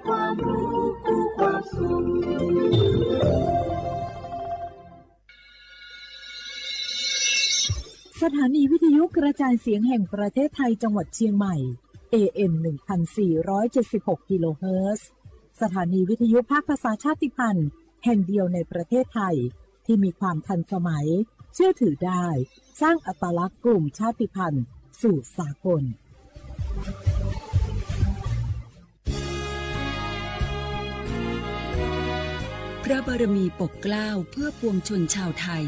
ความรู้คู่ความสุข สถานีวิทยุกระจายเสียงแห่งประเทศไทยจังหวัดเชียงใหม่ เอ เอ็ม หนึ่งพันสี่ร้อยเจ็ดสิบหก กิโลเฮิรตซ์ สถานีวิทยุภาคภาษาชาติพันธุ์แห่งเดียวในประเทศไทย ที่มีความทันสมัย เชื่อถือได้ สร้างอัตลักษณ์กลุ่มชาติพันธุ์สู่สากล พระบารมีปกเกล้าเพื่อปวงชนชาวไทย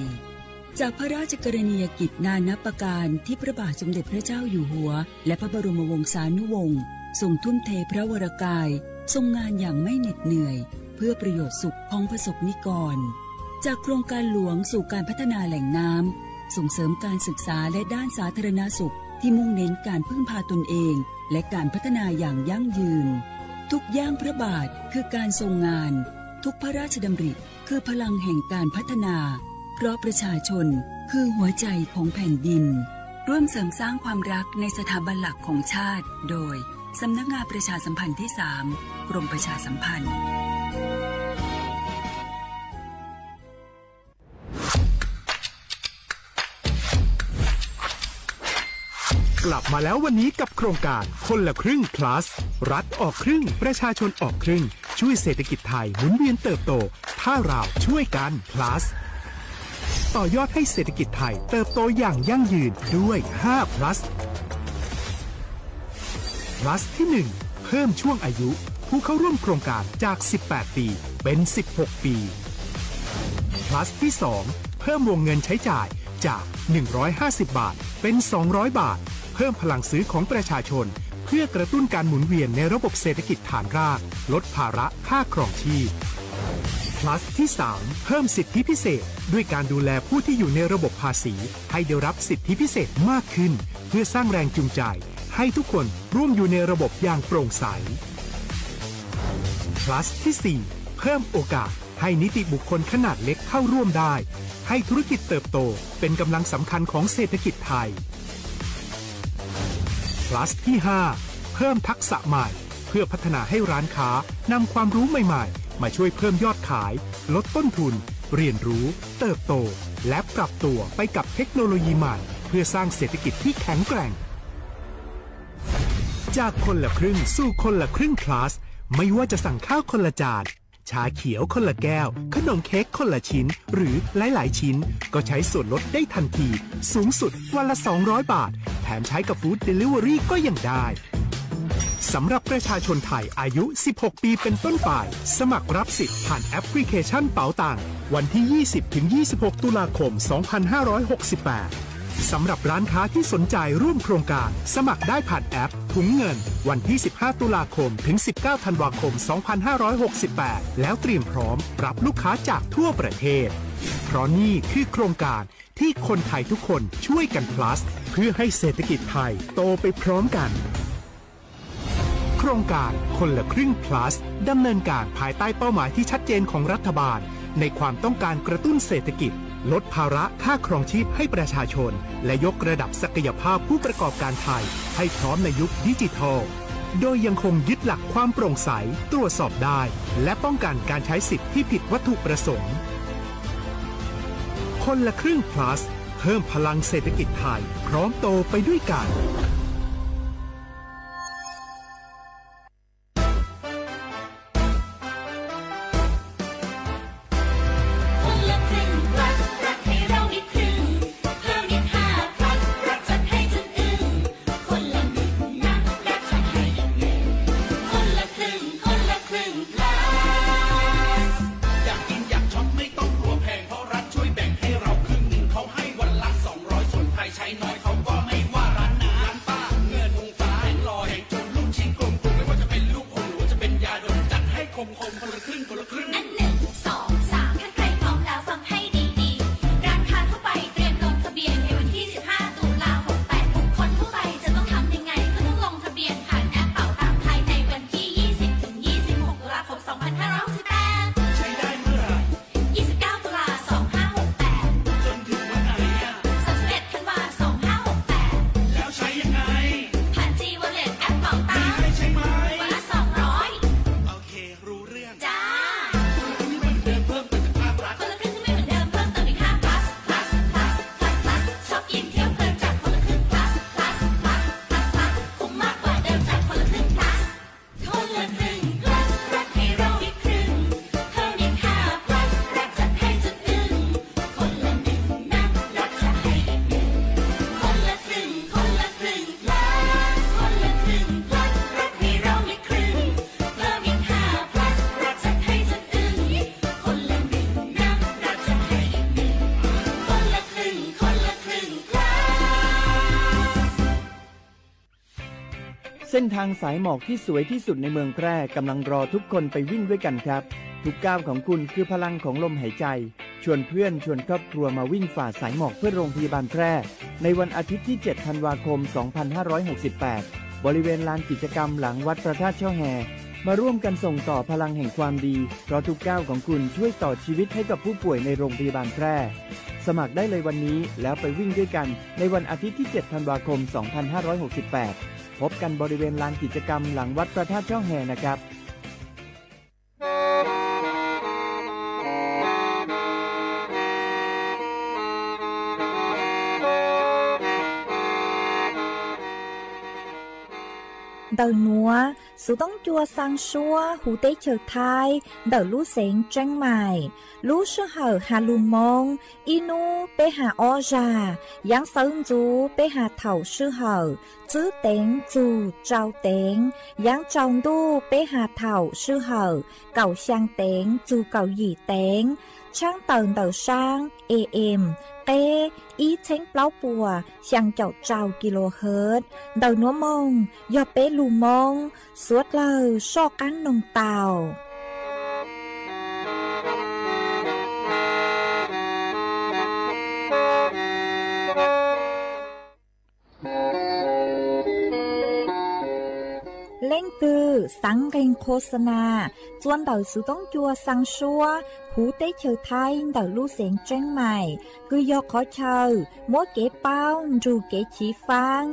จากพระราชกรณียกิจนานับประการที่พระบาทสมเด็จพระเจ้าอยู่หัว และพระบรมวงศานุวงศ์ ทรงทุ่มเทพระวรกาย ทรงงานอย่างไม่เหน็ดเหนื่อย เพื่อประโยชน์สุขของประสบนิกร จากโครงการหลวงสู่การพัฒนาแหล่งน้ำ ส่งเสริมการศึกษาและด้านสาธารณสุขที่มุ่งเน้นการพึ่งพาตนเอง และการพัฒนาอย่างยั่งยืน ทุกย่างพระบาทคือการทรงงาน ทุกพระราชดำริคือพลังแห่งการพัฒนา เพราะประชาชนคือหัวใจของแผ่นดิน ร่วมเสริมสร้างความรักในสถาบันหลักของชาติ โดย สำนักงานประชาสัมพันธ์ที่สาม กรมประชาสัมพันธ์ กลับมาแล้ววันนี้กับโครงการคนละครึ่ง plus รัฐออกครึ่ง ประชาชนออกครึ่ง ช่วยเศรษฐกิจไทยหมุนเวียนเติบโต ถ้าเราช่วยกัน plus ต่อยอดให้เศรษฐกิจไทยเติบโตอย่างยั่งยืนด้วย ห้า plus plus ที่ หนึ่ง เพิ่มช่วงอายุผู้เข้าร่วมโครงการจาก สิบแปด ปี เป็น สิบหก ปี plus ที่ สอง เพิ่มวงเงินใช้จ่ายจาก หนึ่งร้อยห้าสิบ บาท เป็น สองร้อย บาท เพิ่มพลังซื้อของประชาชน เพื่อกระตุ้นการหมุนเวียนในระบบเศรษฐกิจฐานราก ลดภาระค่าครองชีพ plus ที่ สาม เพิ่มสิทธิพิเศษ ด้วยการดูแลผู้ที่อยู่ในระบบภาษี ให้ได้รับสิทธิพิเศษมากขึ้น เพื่อสร้างแรงจูงใจ ให้ทุกคนร่วมอยู่ในระบบอย่างโปร่งใส plus ที่ สี่ เพิ่มโอกาสให้นิติบุคคลขนาดเล็กเข้าร่วมได้ ให้ธุรกิจเติบโตเป็นกำลังสำคัญของเศรษฐกิจไทย plus ที่ ห้า เพิ่มทักษะใหม่ เพื่อพัฒนาให้ร้านค้านำความรู้ใหม่ๆ มาช่วยเพิ่มยอดขาย ลดต้นทุน เรียนรู้ เติบโต และปรับตัวไปกับเทคโนโลยีใหม่ เพื่อสร้างเศรษฐกิจที่แข็งแกร่ง จากคนละครึ่งสู่คนละครึ่ง plus ไม่ว่าจะสั่งข้าวคนละจาน ชาเขียวคนละแก้ว ขนมเค้กคนละชิ้น หรือหลายๆ ชิ้น ก็ใช้ส่วนลดได้ทันที สูงสุดวันละ สองร้อย บาท แถมใช้กับ Food Delivery ก็ยังได้ สำหรับประชาชนไทยอายุ สิบหก ปีเป็นต้นไป สมัครรับสิทธิ์ผ่านแอปพลิเคชันเป๋าตัง วันที่ ยี่สิบ ถึง ยี่สิบหก ตุลาคม สองพันห้าร้อยหกสิบแปด สำหรับร้านค้าที่สนใจร่วมโครงการ สมัครได้ผ่านแอปถุงเงิน วันที่ สิบห้า ตุลาคม ถึง สิบเก้า ธันวาคม สองพันห้าร้อยหกสิบแปด แล้วเตรียมพร้อมรับลูกค้าจากทั่วประเทศ เพราะนี่คือโครงการที่คนไทยทุกคนช่วยกัน plus เพื่อให้เศรษฐกิจไทยโตไปพร้อมกัน โครงการคนละครึ่ง plus ดำเนินการภายใต้เป้าหมายที่ชัดเจนของรัฐบาล ในความต้องการกระตุ้นเศรษฐกิจ ลดภาระค่าครองชีพให้ประชาชน และยกระดับศักยภาพผู้ประกอบการไทย ให้พร้อมในยุคดิจิทัล โดยยังคงยึดหลักความโปร่งใส ตรวจสอบได้ และป้องกันการใช้สิทธิ์ที่ผิดวัตถุประสงค์ คนละครึ่ง plus เพิ่มพลังเศรษฐกิจไทย พร้อมโตไปด้วยกัน คนละครึ่ง plus รัฐให้เราได้ครึ่ง เพิ่มอีก ห้า plus รัฐจัดให้จนอึ้ง คนละหนึ่งนะ รัฐจัดให้อีกหนึ่ง คนละครึ่ง คนละครึ่ง plus อยากกินอยากช็อปไม่ต้องกลัวแพง เพราะรัฐช่วยแบ่งให้เราครึ่งหนึ่ง เขาให้วันละ สองร้อย ส่วนใครใช้น้อยเขาก็ไม่ว่า ร้านนาร้าน เส้นทางสายหมอกที่สวยที่สุดในเมืองแพร่กำลังรอทุกคนไปวิ่งด้วยกันครับ ทุกก้าวของคุณคือพลังของลมหายใจ ชวนเพื่อนชวนครอบครัวมาวิ่งฝ่าสายหมอกเพื่อโรงพยาบาลแพร่ ในวันอาทิตย์ที่ เจ็ด ธันวาคม สองพันห้าร้อยหกสิบแปด บริเวณลานกิจกรรมหลังวัดพระธาตุช่อแฮ มาร่วมกันส่งต่อพลังแห่งความดี เพราะทุกก้าวของคุณช่วยต่อชีวิตให้กับผู้ป่วยในโรงพยาบาลแพร่ สมัครได้เลยวันนี้ แล้วไปวิ่งด้วยกัน ในวันอาทิตย์ที่ เจ็ด ธันวาคม สองพันห้าร้อยหกสิบแปด พบกันบริเวณลานกิจกรรมหลังวัดพระธาตุช่อแฮนะครับ Ntawm nuav, xuv toob cua xaa suab huv teb chaws Thaib ntawm lub xeev Tseeb Maim. Lub sij hawm has lug Moob, ib nub peb has ob zag, yaav xawv ntxuv peb has thaum sij hawm tswb teev txug tsau teev, yaav tsau ntuj peb has thaum sij hawm kaum xyaa teev txug kaum yim teev. Tshaab tawm ntawm saab A M, qeb ib txheeb plaub puas xyaa caum rau kilohertz. Ntawm nuav moog yog peb lug Moob, suav dlawg soj qaab noog tau. Leej twg xaav nqeeg qhua xa nas txua ntawm xuv toob cua xaa suab huv teb chaws Thaib ntawm lub xeev Tseeb Maim, kws yog qhov chaw muab kev paub nrug kev chiv faab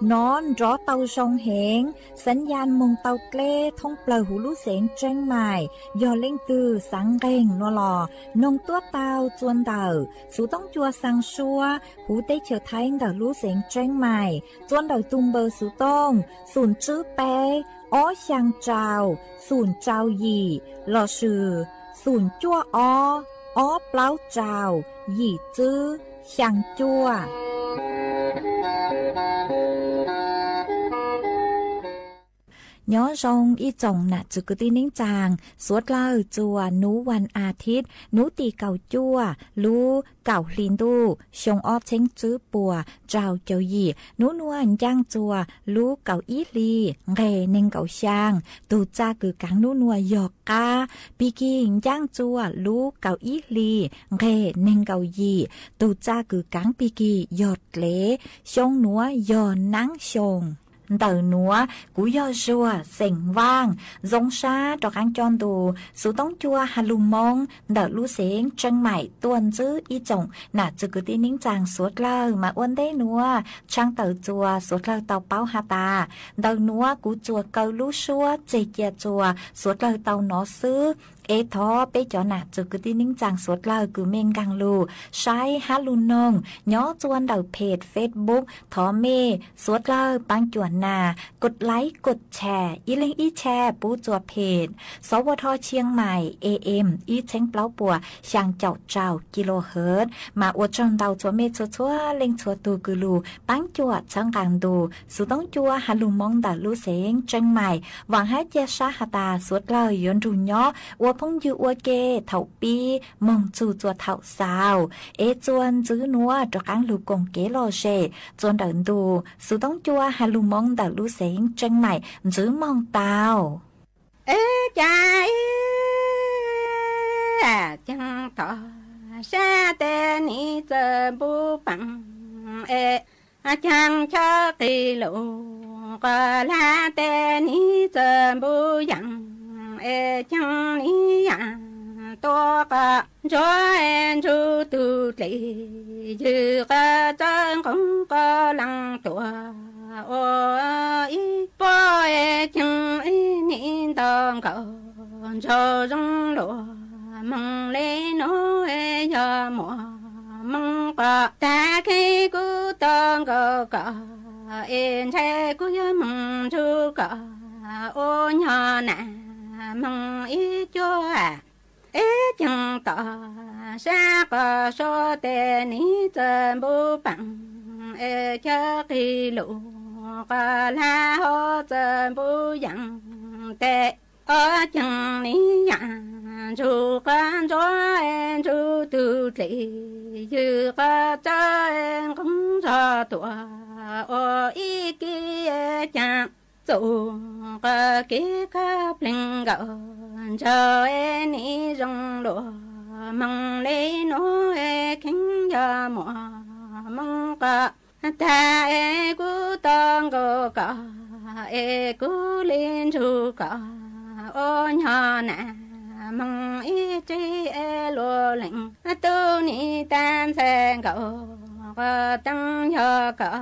nov nrov tau zoo heev, xav yaj moog tau dleb thoob plawg huv lub xeev Tseeb Maim. Yog leej twg xaav nqeeg nuav los noog tuab tau txua ntawm xuv toob cua xaa suab huv teb chaws Thaib ntawm lub xeev Tseeb Maim, txua ntawm tug npawb xuv tooj xoom tswb peb ob xyaa rau xoom rau yim lossis xoom cuaj ob ob plaub rau yim tswb xyaa cuaj. Nyob zoo ib tsoom nam txwv kwv tij neej tsaa, suav dlawg txua nub vas as thiv, nub tim kaum cuaj lub kaum hli ntuj xyoo ob txheeb tswb puas rau caum yim. Nub nuav ncaaj txua lub kaum ib hli nqeg neeg nkaum xyaa, tug txaj kws kaav nub nuav yog qaab, pig kig ncaaj txua lub kaum ib hli nqeg neeg nkaum yim, tug txaj kws kaav pig kig yog dlev, xyoo nuav yog naab xyoo. Ntawm nuav kuv yog Zuag xeem Vaaj, zoo sab rov qaab coj ntu xuv toob cua has lug Moob ntawm lub xeev Tseeb Maim tuaj ntsib ib tsoom nam txwv kwv tij neej tsaa suav dlawg mas ua ntej nuav tshaaj tawm txua suav dlawg tau paub has tas, ntawm nuav kuv txuas kaw lub suab tseg cia txua suav dlawg tau nov xwb. Es thov peb cov nam txwv kwv tij neej tsaa suav dlawg kws mej nkaag lug saib hab lug noog nyob txua ntawm phem Facebook, thov mej suav dlawg paab cuam nas kov like kov share ib leeg ib share pub txua phem Sawv Ua Dho Tshiab Maim A M ib txheeb plaub puas xyaa caum rau kilohertz. Mas ua tsaug ntau txua mej txhua txhua leej txhua tug kws lug paab cuam txhawb nqaa ntu xuv toob cua has lug Moob ntawm lub xeev Tseeb Maim. Vaam hab ca sab has tas suav dlawg yuav nrug nyob ua phooj ywg ua ke thaum pib moog txug txua thaum xaus. Es txua ntxiv nuav rov qaab lug koom kev lom zem txua ntawm ntu xuv toob cua has lug Moob ntawm lub xeev Tseeb Maim ntxiv moog tau. Es ca ib caag tom sab tes niv txawm npub paam es caag chob qis lug qos lag tes niv txawm npub yaam es caag niv yaam tuaj qos ntsuag es ntsug tug dlis ywg qos txawb nqoob qos laaj tuaj ua ib puab es caag ib niv nto nkaus ntsug zoo luag moog le nuav es yog muaj moog qos tag kis kuv tau nkaus koj es ntshai kuv yuav moog ntsug koj ua nyog nam moog ib cuab ib caag tom sab qos sab tes niv txawm npub paam es chob qis lug qos lag hov txawm npub yaam tes ob caag niv yaam ntsug qos ntsuag es ntsug tug dlis ywg qos txawb nqoob zog tuaj ua ib kis caag txuj qhov kev khav plees nkaus ntsawg es nim zoo luaj moog li nuav es kheev yog muaj moog qhov tag es kuv tau nkaus koj es kuv li nrug koj ua nyog nam moog ib tsig es luaj leej tug nim tag ntxhais nkaus qhov teeb yog koj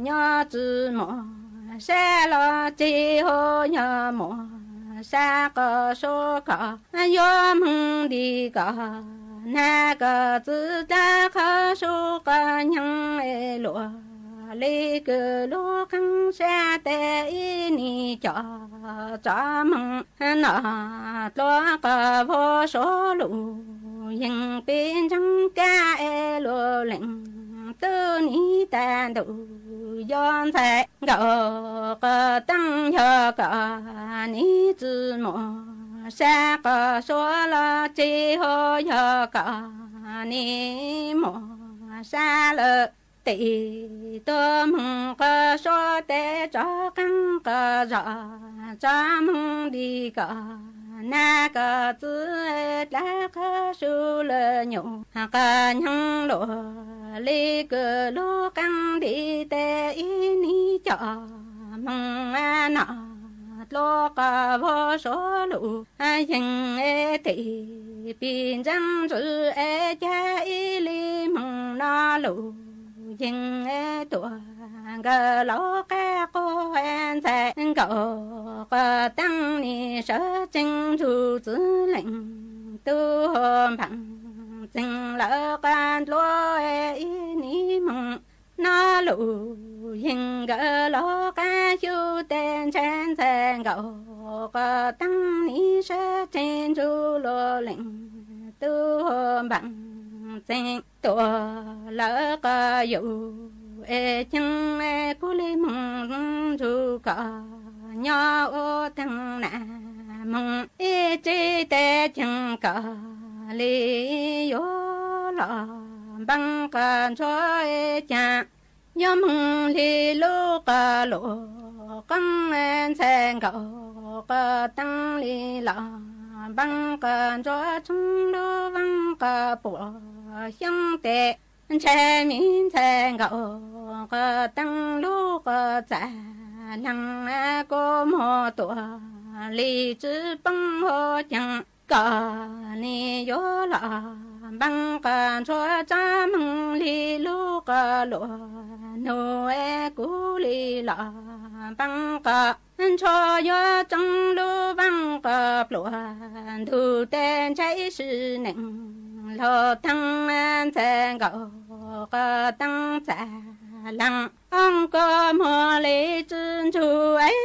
nyob tsi muaj sab los tseg hos yog muaj sab qhov suav koj yuav moog nti koj nag koj txwv dlaab qhov suav qhov nyeeg es luaj li kws lub qeeb sab tes ib nim coj tso moog noj dlua qhov vag suav lug yeeg pib ntseeg kab es luaj leej tug nim tag ntuj yuav ntxhais nkaus qhov teeb yog koj nim tsi muaj sab qhov suav los tseg hos yog koj nim muaj sab lawm tes tuaj moog qhov suav tes tso qeeb qhov zog tso moog nti koj nag koj txwv dlaab qhov suav lawm nyuj qhov nyeeg luaj li kws lub qeeb nti tes ib nim coj moog noj dlua qhov vag suav lug yeeg es tes pib ntseeg ntsis es caag ib li moog noj lug yeeg es tuaj nkaus laug qab quas ntxhais nkaus qhov teeb nim sawv tsees nrug txwv leej tug npaaj txeeg lawv qab dlua ib nim moog noj lug yeeg nkaus laug qab xyuv tes ntshai ntxhais nkaus qhov teeb nim sawv tsees nrug luaj leej tug npaaj txeeg tuaj lawv qhov yug es ceeb es kuv li moog nrug koj nyob ua teeg nam moog ib tsig tes ceeb koj li yuav los npeeb qhov ntsuag es caag yuav moog li lub qhov luaj qeeb ntxhais nkaus qhov teeb li los npeeb qhov ntsuag tshoob lub vaaj qhov puam xyoob tes ntshai mi ntxhais nkaus qhov teeb lub qhov txav leeg kuv muag tuaj li tsi poob hov ceeb koj nim yuav los npeeb qhov ntsuag tso moog li lub qhov luaj nug es kuv li los npeeb qhov ntsuag yuav tshoob lub vaaj qhov pluag ntug tes ntshai sib neej laug teeb ntxhais nkaus qhov teeb txav leeg ob koj muag li tsi nrug es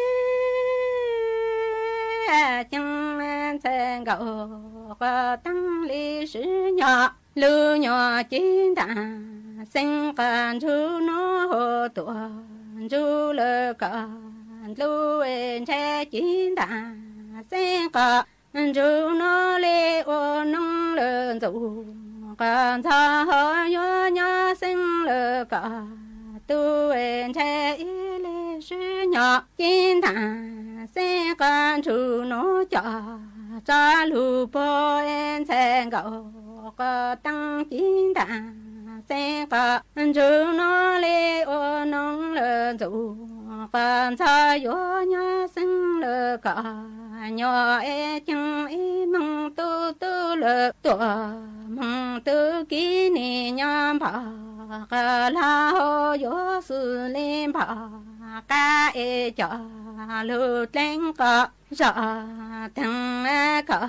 ceeb ntxhais nkaus qhov teeb li sib nyog lug nyuam ci ntaam xeeb qhov nrug nuav hov tuaj nrug lawv koj ntlub es ntshai ci ntaam xeeb qhov nrug nuav li ua noog lawm ntxuj qhov ntxhov hov yuav nyob xeeb lawm koj tug es ntshai ib li sib nyog ci ntaam xeeb qhov nrug nuav coj tso lug puag es ntxhais nkaus qhov teeb ci ntaam xeeb qhov nrug nuav li ua noog lawm ntxuj qhov ntxhov yuav nyob xeeb lawm koj nyuam es ceeb ib moog tub tub lawm tuaj moog tub kiv nim nyob npog qhov lug hov yuav xws li npog qab es coj lug dleeg qhov zog teeg koj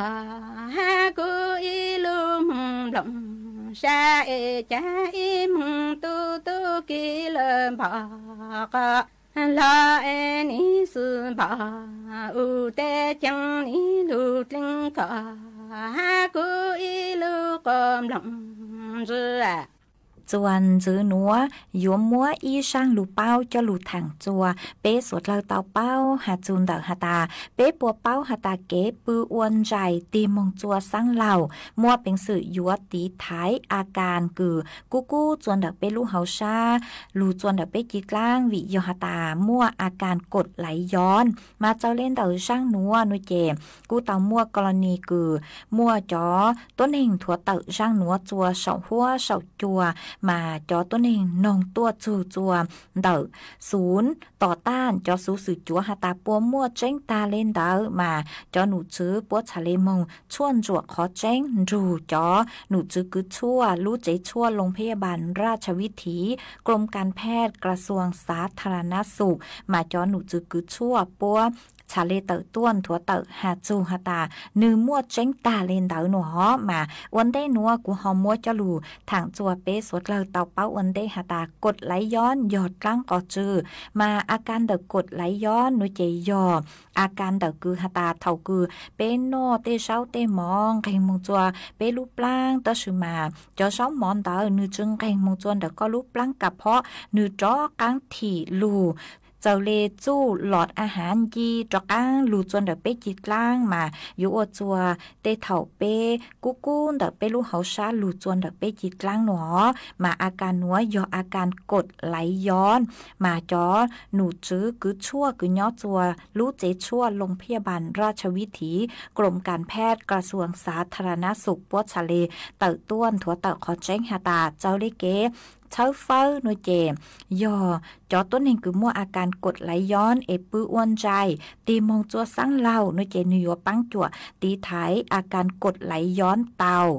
hab kuv ib lub moog nplooj sab es caag ib moog tub tub kiv lawm npog qhov lug es nim xws npog u tes ceeb nim lug dleeg koj hab kuv ib lub qhov nplooj ntsis txuas ntxwv nuav yuav muab ib zaaj lug paub coj lug thaam txug peb suav dlawg tau paub has txug ntawm has tas peb puas paub has tas kev pw ua ntsais tig moog txua xaab laug muaj peev xwm yuav tiv thaiv a kas kws kub kub txua ntawm peb lub hauv sab lug txua ntawm peb ci dlaab, vim yog has tas muaj a kas kod laiv yov. Mas txawm le ntawm zaaj nuav nuav ces kuj tau muaj kos los nis kws muaj cov tuab neeg nthuav tawm zaaj nuav txua saum huab saum cua, mas cov tuab neeg noog tuaj txug txua ntawm xuv tom taj cov xuv xwm cuav has tas puas muaj tseeb tag le ntawd, mas cov num tswv puab txhad le moog tshuaj ntsuam qhov tseeb nrug cov num tswv kws tshuaj lub tsev tshuaj Loos Phej Yaj Npas Raj Tsha Vib Thiv, Krom Kas Phej, Kas Xuas Xav Tha Ra Na Xum, mas cov num tswv kws tshuaj puab txhad le tawm tuaj nthuav tawm has txug has tas nwg muaj tseeb tag le ntawd nuav hov. Mas ua ntej nuav kuv ho muab coj lug thaam txua peb suav dlawg tau paub ua ntej has tas kod laiv yov yog dlaab qos tsw. Mas a kas ntawm kod laiv yov nuav ces yog a kas ntawm kws has tas thaum kws peb noj tej zaub tej mov nqeeg moog txua peb lub plaab, tab sis mas cov zaub mov ntawd nwg tsi nqeeg moog txua ntawm koj lub plaab kas phob, nwg rov qaab thim lug txawm le txuj los a has nci rov qaab lug txua ntawm peb ci dlaab, mas yuav ua txua tej thaum peb kub kub ntawm peb lub hauv sab lug txua ntawm peb ci dlaab nuav hov. Mas a kas nuav yog a kas kod laiv yov, mas cov num tswv kws tshuaj kws nyob txua lub tsev tshuaj Loos Phej Yaj Npas Raj Tsha Vib Thiv, Krom Kas Phej, Kas Xuas Xav Tha Ra Na Xum puab txhad le tawm tuaj nthuav tawm qhov tseeb has tas txawm le kev txhawb fawb nuav ces yog cov tuab neeg kws muaj a kas kod laiv yov es pw ua ntsais tig moog txua xaab laug nuav ces nwg yuav paab cuam tiv thaiv a kas kod laiv yov tau.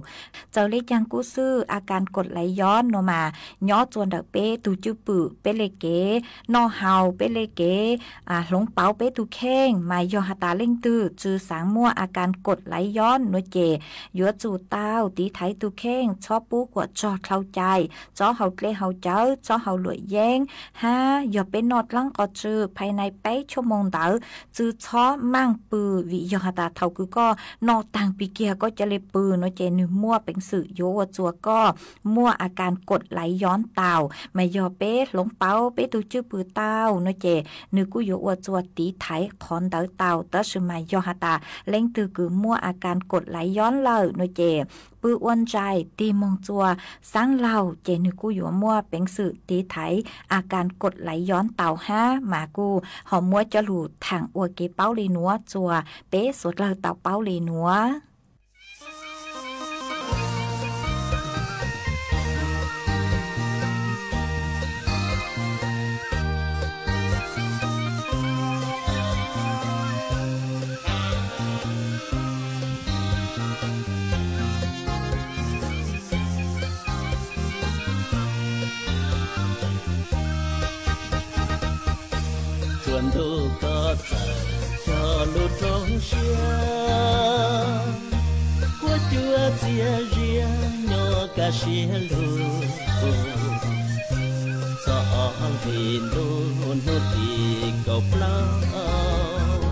Txawm le caag kuj xwb, a kas kod laiv yov nuav mas nyob txua ntawm peb tug cwj pwm, peb le kev noj haus, peb le kev hloov pauv peb tug kheej. Mas yog has tas leej twg tsi xaav muaj a kas kod laiv yov nuav ces yuav tsum tau tiv thaiv tug kheej, txhob pub kuam tsog dlhau cai, txhob haus dlej haus cawv, txhob haus luam yeeb, hab yog peb noj dlaab qos tsw phais nai peb tshuaj moo ntawd tsi txhob maaj pw, vim yog has tas thaum kws koj noj taag pig kiag koj ca le pw nuav ces nwg muaj peev xwm yuav ua txua koj muaj a kas kod laiv yov tau. Mas yog peb hloov pauv peb tug cwj pwm tau nuav ces nwg kuj yuav ua txua tiv thaiv qhov ntawd tau. Tab sis mas yog has tas leej twg kws muaj a kas kod laiv yov lawm nuav ces pw ua ntsais tig moog txua xaab laug ces nwg kuj yuav muaj peev xwm tiv thaiv a kas kod laiv yov tau hab. Mas kuj ho muab coj lug thaam ua kev paub le nuav txua peb suav dlawg tau paub le nuav. Tsuas ntuj koj txawm cog lub roob siab, kuab cuab txias zias nyob kaj siab lug. Txog ob hlis ntuj hnub tim kaum plaub,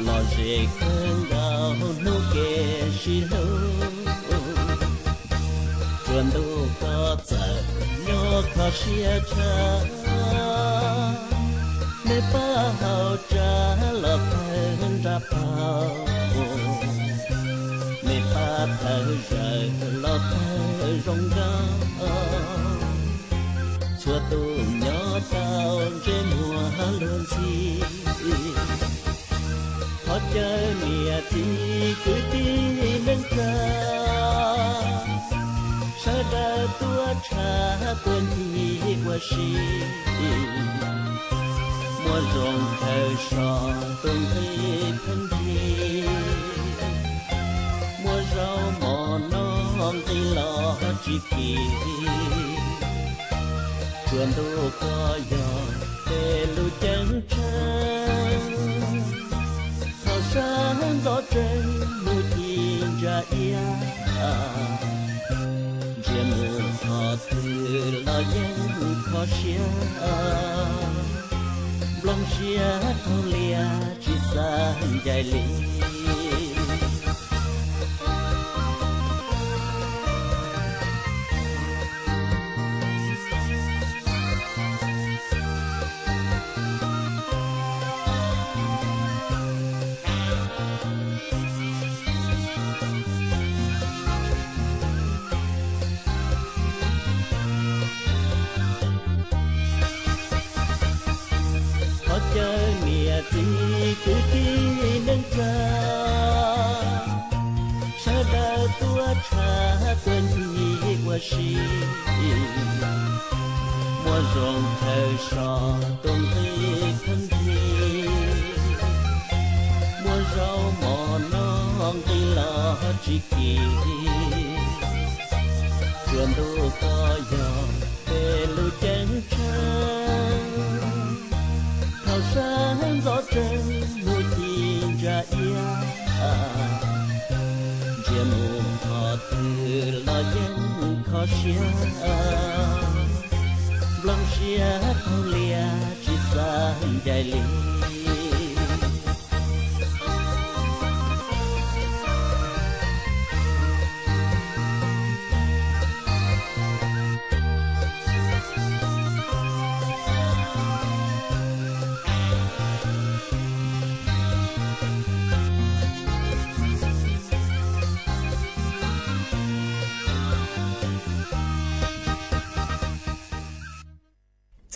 los ze kawg nkaus hnub kev sib hlub. Tsuas ntuj koj txawm nyob kho siab tshaj, me pab hauv tsav los tawg nra paug, me pab thawj zaws los tawg zoo nkauj. Txhua tus nyob tau ntsej muag luag ntxhi, thov caw niam txiv kwv tij neej tsa, sawv daws tuaj tshaj tuaj ncig ua si. Muaj zoo khaws so tus nqi pheej nrig, muaj zaub mov noj nqi los tsis kim. Tsuas ntuj koj yog peb lub ceeb tsheej, thaum sab ntxov tsees mus ci ntsa iab, ntsia mus qhov twg los yeej kho siab, nplooj siab taug lias tsis xav ncaim li. Tuaj tshab tuaj ncig ua si, muaj zoo chaw so tuaj nqis khaub nrig, muaj zaub mov noj nqis los tsis kim. Tsuas ntuj koj yog peb lub ceeb tsheej, thaum sab ntxov tsees hnub ci ntsa iab, ntsia mus qhov twg los yeej kho siab, nplooj siab qaug lias tsis xav ncaim li.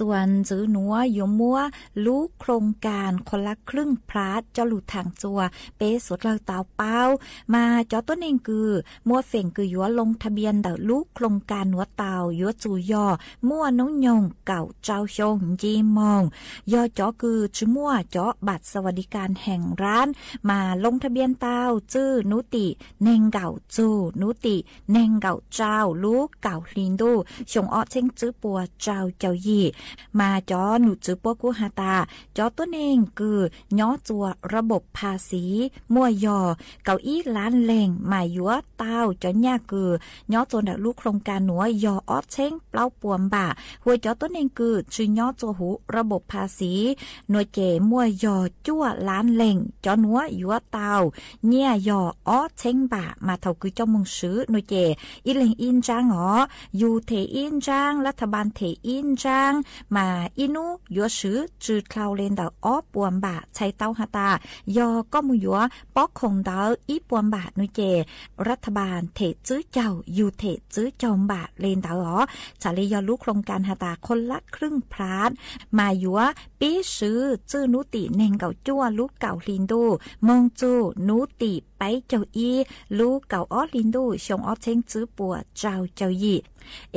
Txuas ntxiv nuav yuav muab lub khoom kas khuam lab khwj plas coj lug thaam txuas peb suav dlawg tau paub, mas cov tuab neeg kws muaj feem kws yuav loo tha npias ntawm lub khoom kas nuav tau yuav tsum yog muaj noob nyoog kaum rau xyoo nce moog. Yog cov kws tsi muaj cov npam xas vas di kas heem rab mas loo tha npias tau txwj nub tim neeg nkaum txug nub tim neeg nkaum rau lub kaum hli ntuj xyoo ob txheeb tswb puas rau caum yim. Mas cov num tswv puab kuj has tas cov tuab neeg kws nyob txuas rab npaum pha xiv muaj yog kaum ib lab leeg mas yuav tau cov nyaj kws nyob txuas ntawm lub khoom kas nuav yog ob txheeb plaub puas npam, hua cov tuab neeg kws tsi nyob txuas huv rab npaum pha xiv nuav ces muaj yog cuaj lab leeg, cov nuav yuav tau nyaj yog ob txheeb npam. Mas thaum kws coj moog swv nuav ces ib leeg ib nraab os, yug them ib nraab, lab tha npas them ib nraab, mas ib nub yuav swv tsi dlhau le ntawm ob puas npam. Txhais tau has tas yog koj moog yuav pob khoom ntawd ib puas npam nuav ces lab tha npas them tswb caug, yug them tswb caug npam le ntawd os. Txhais le yog lub khoom kas has tas khuam lab khwj plas mas yuav pib swv txwj nub tim neeg nkaum cuaj lub kaum hli ntuj moog txug nub tim peb caug ib lub kaum ob hli ntuj xyoo ob txheeb tswb puas rau caum yim.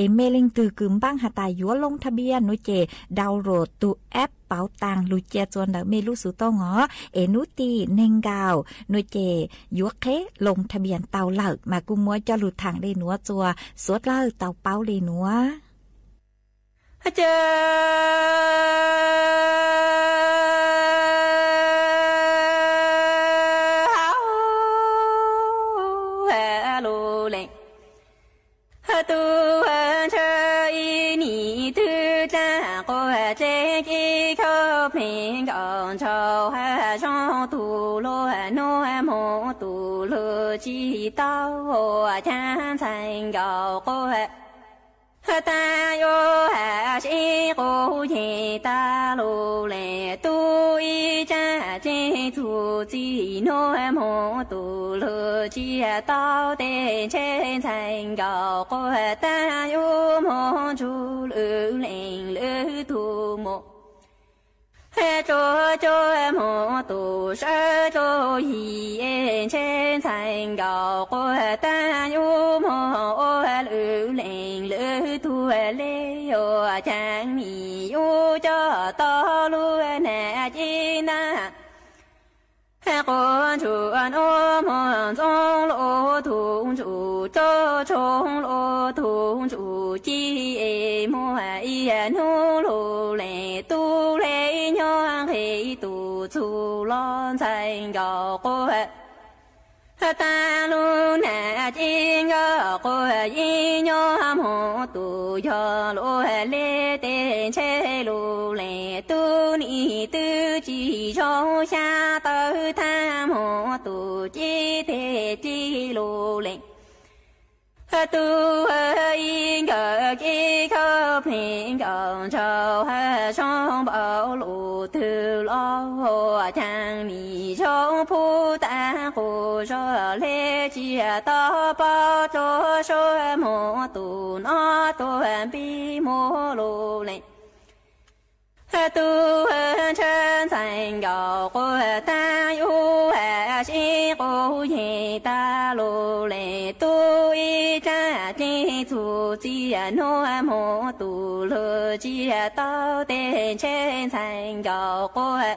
Es mej leej twg kws npaaj has tas yuav loo tha npias nuav ces download tug app Pov Taas lug cia txuas ntawm mej lub xuv tooj os. Es nub tim neeg nkaum nuav ces yuav qheb loo tha npias tau lawm, mas kuj muab coj lug thaam le nuav txuas suav dlawg tau paub le nuav. Ces lug lees tug ntshaw ib nim twg dlaag quas tsev ci khawb pleev nkaus ntshaus zoo tug luag nuav moog tug lug tsi tau caag ntxhais nkaus quas taag yuav has sib quv yeej taag lug lees tug ib tsaam tseeb txug txij nuav moog tug lug tsi tau tes ntshe ntxhais nkaus quas taag yuav moog ntsug lwm leej lwm tug moog. Tsuav cuag moog tug sawv tsuag yim ntshe ntxhais nkaus quas taag yuav moog ua lwm leej lwm tug le yuav caag nim yuav coj tau lub nam ci ntaag. Quas ntsuj nuav moog ntxoov luj tug ntsuj coj tshoob luj tug ntsuj ci es muaj ib nub lug lees tug le nyob nqe tug txug los ntxhais nkaus quas taag lub nam ci nkaus quas yeej nyob moog tug yog luag le tes ntshe lug lees tug nim twb tsi zoo xya tawv thaab moog tug ci tes ci lug lees tug ib nkawm ci khawb pleev nkaus ntshaus zoo npaum lug twg los caag nim zoo pub taag quas zog le tsi tau paub tsuav suav moog tug nov tuag npib muag lug lees tug ntshaw ntxhais nkaus quas taag yuav has sib quv qaum yeej tag lug leej tub ib dlaab dlig txug txiv nuav moog tu lug tsi tau teg ntshe ntxhais nkaus quas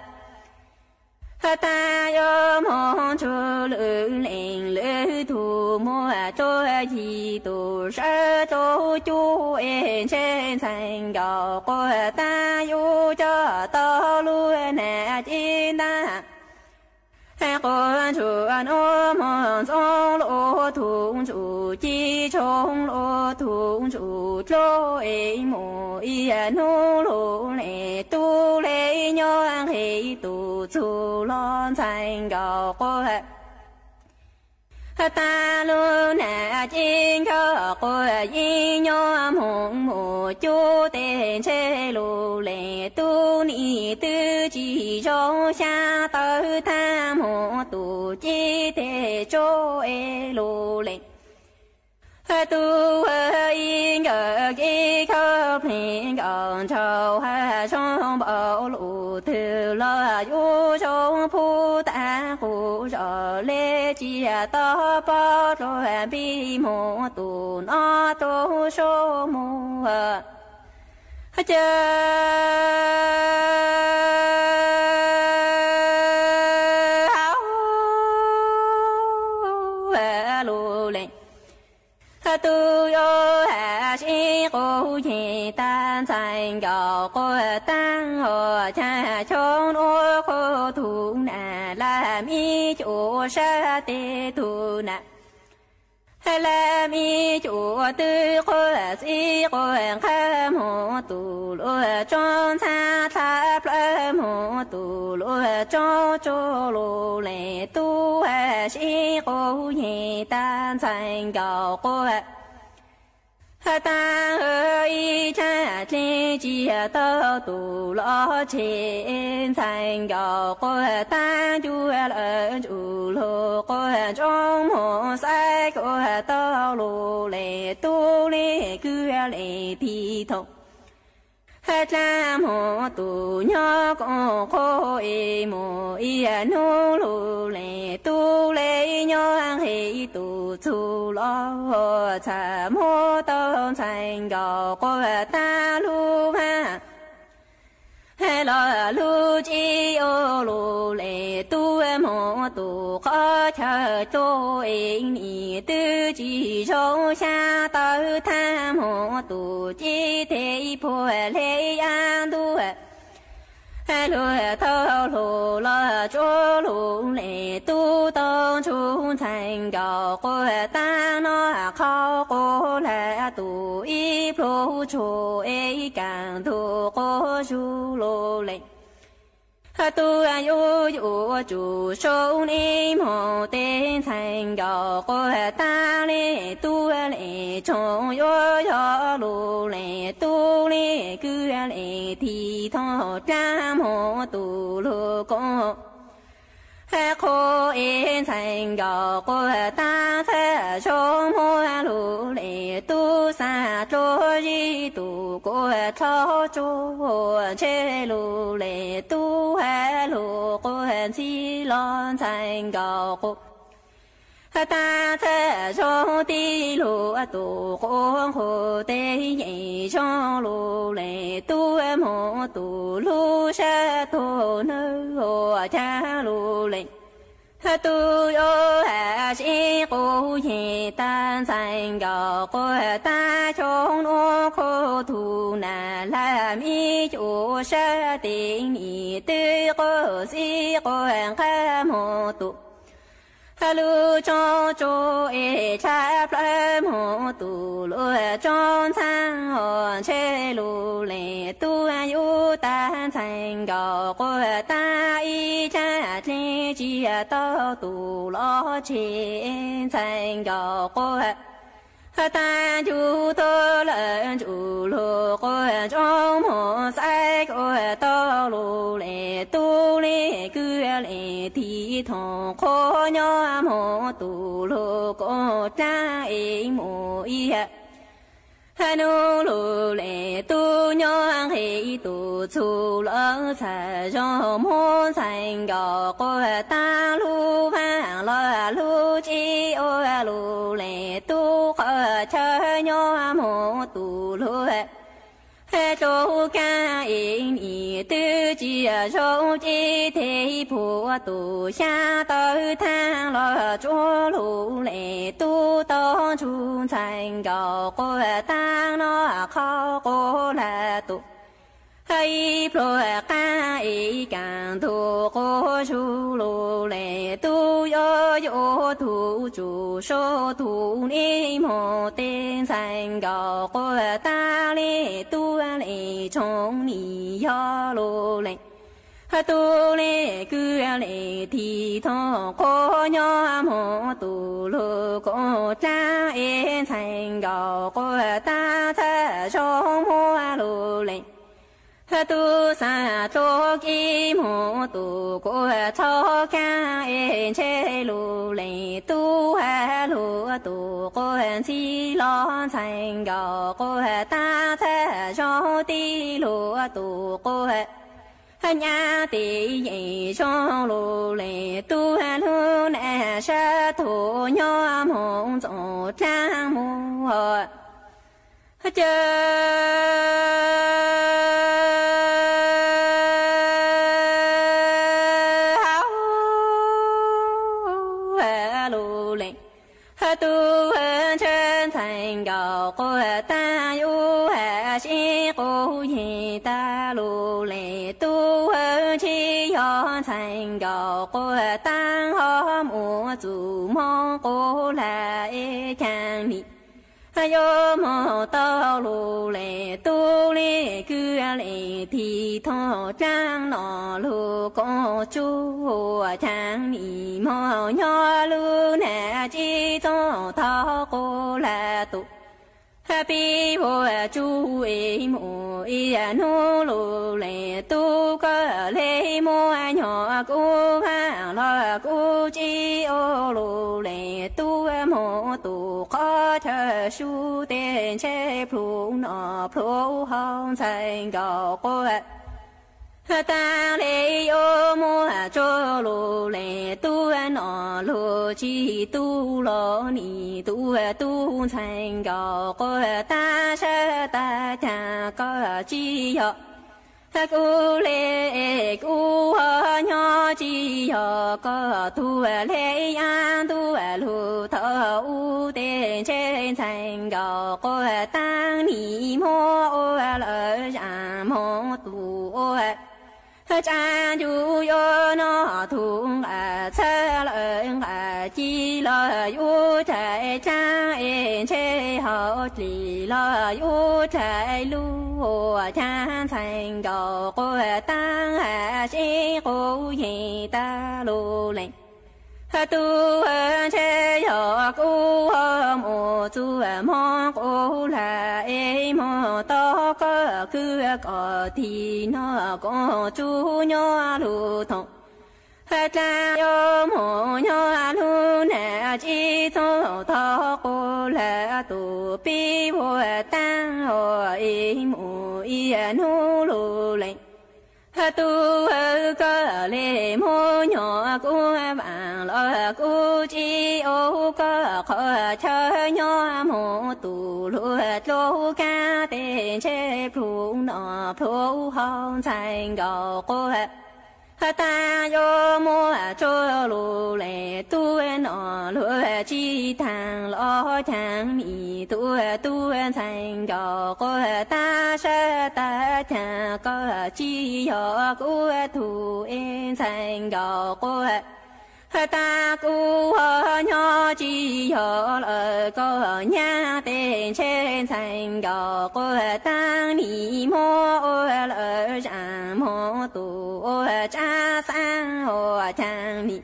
taag yuav moog ntsug lwm leej lwm tug muaj dluag yim tug sawv dluag cub es ntshe ntxhais nkaus quas taag yug coj tau lub nam ci ntaag. Quas ntsuj nuav moog ntxoov lug tug ntsuj ci, ntxoov lug tug ntsuj dluag es moog ib nub lug leej tub le nyob nqe tug txug lug ntxhais nkaus quas taag lub nam ci nkaus quas yeej nyob moog moog cub teg ntshe lug leej tub nim twb tsi zoo xyaa tawv taag moog tug ci teg tsuj es lug leej tub ib nkawm kev khawb pleeg nkaus ntshaus has zoo npaum lug twg los yuav zoo pub taag qub zog le tsi tau pob dluag npib moog tug noj dluag suab moog ca lug leej tub yuav has sib quas yeej tag ntxhais nkaus quas taag hos caag xyoo nuav qhuav tug nam laj mib cuam sab teg tug nam laj mib cuam twb quas xib quas nqha moog tug luag tsob ntxhab dlha plawg moog tug luag tsob tsuj lug leej tub has sib quas yeej tag ntxhais nkaus quas taag ib caag dlig tsi tau tug los tseg ntxhais nkaus quas taag ncu lawm ntsug lug quas ntsoov moog xaiv quas tau lug leej tub le kws le tig thoom dlaab moog tug nyob koom qhuav es moog ib nub lug leej tub le nyob nqe tug txug los txhaj muab tau ntxhais nkaus quas taag lub vaaj los lub tsi ua lug leej tub moog tug qhov chaw tuab es nim twb tsi zoo xyaa tawv taag moog tug ci teg puag le yav ntuj lug tau lug los tsuav lug leej tub tau ntsug ntxhais nkaus quas taag noj qhov quas lag tug ib pluag tshua es kaam ntug quas zug lug leej tub yuav yuav tsum soob ib moog teg ntxhais nkaus quas taag le tub le tsoom yuav yog lug leej tub le kws le tig thoom dlaab moog tug lug koom qhuav es ntxhais nkaus quas taag txhaj zoo muab lug leej tub xaa dluag zib tug quas dlhov tsuag ntshe lug leej tub has lug quas ntxhi los ntxhais nkaus quas taag txhaj zoo tib lug tug quas nqug teg yeej zoo lug leej tub moog tug lub sab tug nawb ua caag lug leej tub yuav has sib quas yeej tag ntxhais nkaus quas taag xyoo nuav qhuav tug nam laj mib cuam sab teg nim twb quas xib quas nqha moog tug lug tsob tsuag es dlha plawg moog tug luag tsob ntxhab hos ntshe lug leej tub yuav tag ntxhais nkaus quas taag ib caag dlig tsi tau tug los tseg ntxhais nkaus quas taag ncu tug lawm ntsug lug quas ntsoov moog xaiv quas tau lug leej tub le kws le tig thoom qhuav nyob moog tug lug koom dlaab es moog ib nub lug leej tub nyob nqe tug txug lug txhaj zoo muab ntxhais nkaus quas taag lub vaaj los lub tsev ua lug leej tub qhov chaw nyob moog tu lug. Tub kaab ev nim twb tsi zoo ces tes puag tus xyab tawv thaab los tsuav lug leej tub tau ntsug ntxhais nkaus quas taab noj qhov quas hlab tus. Ib pluag qaab ev kaam ntug quas zug lug leej tub yuav yuav tug tsuj sua tug nij moog teg ntxhais nkaus quas taab leej tub leej tsoom nim yog lug leej tub leej kwv leej tig tug quas nyob moog tu lug koom dlaab ev ntxhais nkaus quas taab txhaj zoo muaj lug leej tub xaav dlua kib moog tu quas txhob kaab ev ntshe lug leej tub has lug tu quas ntxhi los ntxhais nkaus quas taab txhaj zoo tib lug tu quas nyab tes yeej zoo lug leej tub lub nam sab tug nyob moog ntxoov dlaab moog caw hauv lug leej tub ntshe ntxhais nkaus quas taab yug has sib quas yeeg tag lug leej tub ntshe yog ntxhais nkaus quas taab ho muaj txuj moog quas hlab ev caag nim yuav moog tau lug leej tub leej kwv leej tig tug dlaab noj lug koom tsuj caag nim moog nyob lub nam tsev txoov tau quas hlab tus. Pib vuag tsuj ib mus ib nub lug leej tub koj le muaj nyob kuv vaaj los kuv tsev ua lug leej tub moog tu qhov chaw sub teg ntshe plhu noj plhu haus ntxhais nkaus quas taab le yuav muaj tsuj lug leej tub noj lug tsi tu los nim tu tu ntxhais nkaus quas taab sab tag caag koj tsi yog kuv le kuv ho nyob tsi yog koj tug le yav ntuj lug thaum ub teg ntshe ntxhais nkaus quas taab nim muab ua lawm zaaj moog tu ua tsaab ncu yuav noj tug nqaij txhab lawm nqaij ci los yuav rais dlaab es ntshe hauv dlig los yuav rais lug caag ntxhais nkaus quas taab has sib quas yeeg tag lug leej tub ntshe yog kuv ho mus txuj moog quas hlab es moog tau koj kwv koj tig noj koom tsuj nyob lug thoom dlaab yuav moog nyob lub nam tsev txoov tau quas hlab tus pib vuag taab ua ib mus ib nub lug leej tub koj le muab nyob kuv vaaj los kuv tsev ua koj qhov chaw nyob moog tu lug dlua kaab teg ntshe plhu noj plhu haus ntxhais nkaus quas taab yuav muab tsuj lug leej tub noj lug tsi taag los caag nim tu tu ntxhais nkaus quas taab sab tag caag koj tsi yog kuv tug es ntxhais nkaus quas taab kuv ho nyob tsi yog lawm koj nyab teg ntshe ntxhais nkaus quas taab nim muab ua lawm zaaj moog tu ua tsaab xaav ua caag nim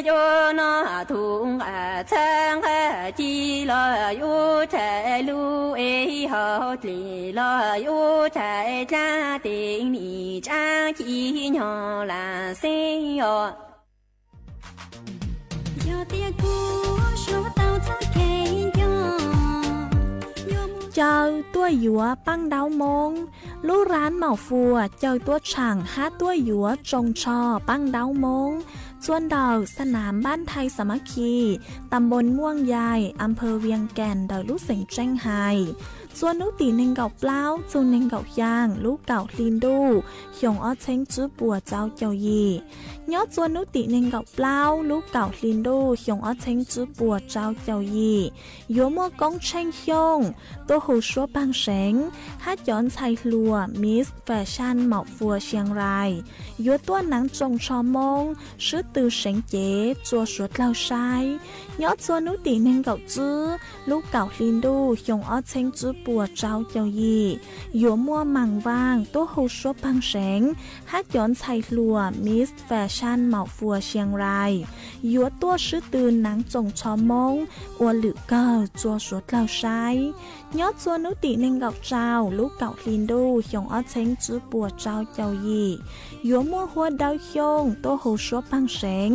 yuav noj tug nqaij txhab nqaij ci los yuav rais lug es hauv dlig los yuav rais dlaab teg nim tsaab ci nyob laam xeeb os. Caw tuaj yuav Paj Ntaub Moob, lub rab Mom Fuas caw tuaj tshaam hab tuaj yuav tsoos tsho Paj Ntaub Moob. Txua ntawm xa nam npab thai Xa Mab Khi, ta npoo Muaj Yais, a pha Vias Kas ntawm lub xeev Tseeb hais, txua hnub tim nees nkaum plaub txug nees nkaum xyaa lub kaum hli ntuj xyoo ob txheeb tsib puas rau caum yim. Nyob txua hnub tim nees nkaum plaub lub kaum hli ntuj xyoo ob txheeb tsib puas rau caum yim, yuav muaj Koob Tsheej Xyooj tuaj hu suab pej xeem, hab cov ntxhais hluas Miss Fashion Maum Fuas Sias Rais yuav tuaj naav tsoom tsho Moob sib tw seev cev rua suav dlawg saib. Nyob txua hnub tim nees nkaum tsib lub kaum hli ntuj xyoo ob txheeb tsib puas rau caum yim, yuav muaj Maam Vaaj tuaj hu suab pej xeem, hab cov ntxhais hluas Miss Fashion Maum Fuas Sias Rais yuav tuaj sib tw naav tsoom tsho Moob ua lwm kawg rua suav dlawg saib. Nyob txua hnub tim nees nkaum rau lub kaum hli ntuj xyoo ob txheeb tsib puas rau caum yim, yuav muaj Huab Dawb Xyooj tuaj hu suab pej xeem,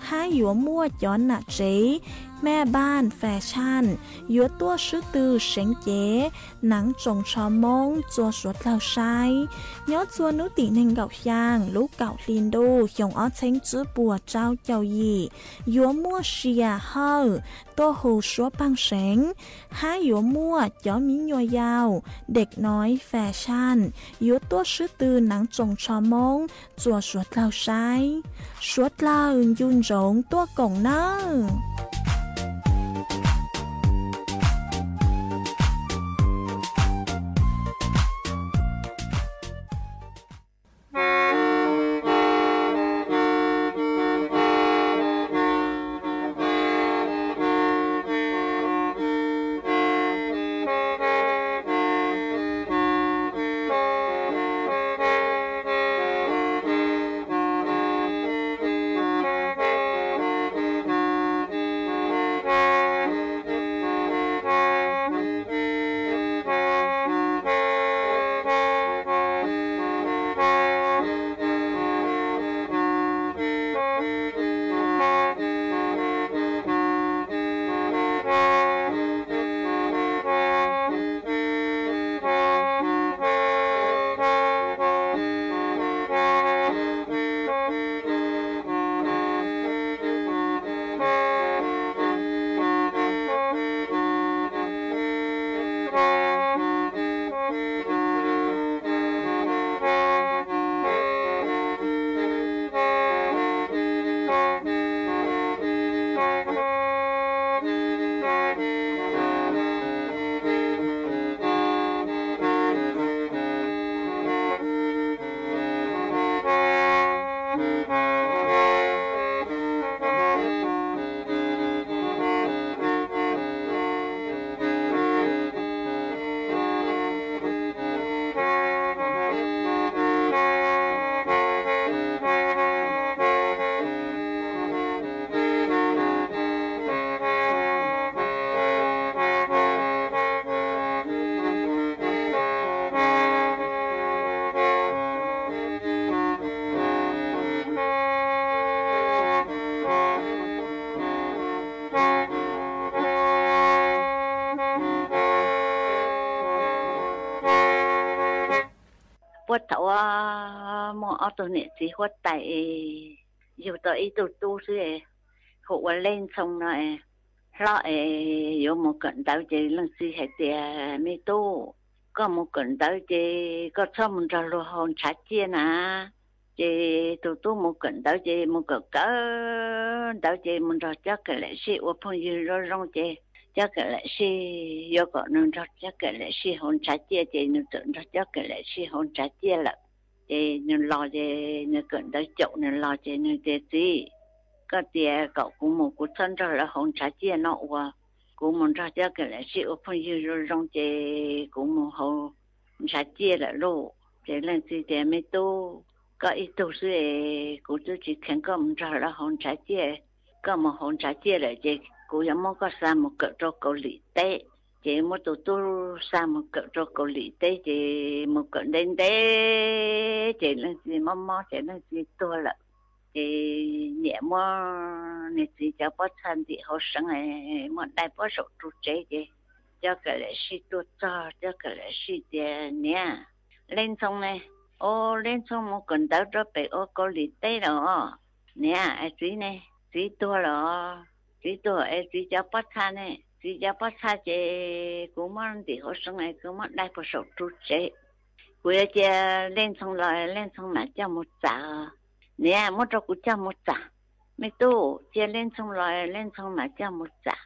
hab yuav muaj cov nam tsev Mej Npaaj Fashion yuav tuaj sib tw seev cev naav tsoom tsho Moob rua suav dlawg saib. Nyob txua hnub tim nees nkaum xyaa lub kaum hli ntuj xyoo ob txheeb tsib puas rau caum yim, yuav muaj Sias Hawj tuaj hu suab pej xeem, hab yuav muaj cov miv nyuas yaus Dej Noi Fashion yuav tuaj sib tw naav tsoom tsho Moob rua suav dlawg saib. Suav dlawg ncu ntsoov tuaj koom nawb. Puag thaum muaj ob tug niam txiv huab tais es yug tau ib tug tub xwb, hu ua Lej Ntxhoo no, hlob es yuav mus kawm ntawv ces leej txiv hais tias, Me tub, koj mus kawm ntawv ces koj txhob mus nrog luag haus ntshav ciaj na. Ces tus tub mus kawm ntawv ces mus kawm kawm ntawv ces mus nrog Cob Kam Lam Sij ua phooj ywg zoo zoo ces Cob Kam Lam Sij yuav kom nws nrog Cob Kam Lam Sij haus ntshav ciaj ces nws txawm nrog Cob Kam Lam Sij haus ntshav ciaj lawm. Ces nws los ces nws kawm ntawv caum nws los ces nws tias, Txiv, koj tias kom kuv mus kuv txhob nrog lawv haus ntshav ciaj no uas kuv mus nrog Cob Kam Lam Sij ua phooj ywg zoo zoo ces kuv mus haus ntshav ciaj lawm lauj. Ces leej txiv tias, Me tub, koj ib tug xwb es kuv twb tsis kheev koj mus nrog lawv haus ntshav ciaj. Koj mus haus ntshav ciaj lawm ces kuv yuav muab koj xa mus kawm rau Kaus Lim teb. Ces muab tus tub xa mus kawm rau Kaus Lim teb ces mus kawm ntev ntev ces leej txiv mob mob ces leej txiv tuag lawm. Ces niam muab nws txiv cov pob txha ntim hauv seev, muab dai puag saum ru tsev ces Cob Kam Lam Sij tuaj txog, Cob Kam Lam Sij tias, Niam, Lej Ntxhoo ne? Au, Lej Ntxhoo mus kawm ntawv rau pem ua Kaus Lim teb lawm os. Niam, txiv ne, txiv tuag lawm, txiv tuag es txiv cov pob txha ne, txiv cov pob txha ces kuv muab ntim hauv seev es kuv muab dai puag saum ru tsev. Kuv yuav cia Leej Ntxhoo los Leej Ntxhoo mam coj mus txam. Niam, muab rau kuv coj mus txam. Me tub, cia Leej Ntxhoo los Leej Ntxhoo mam coj mus txam.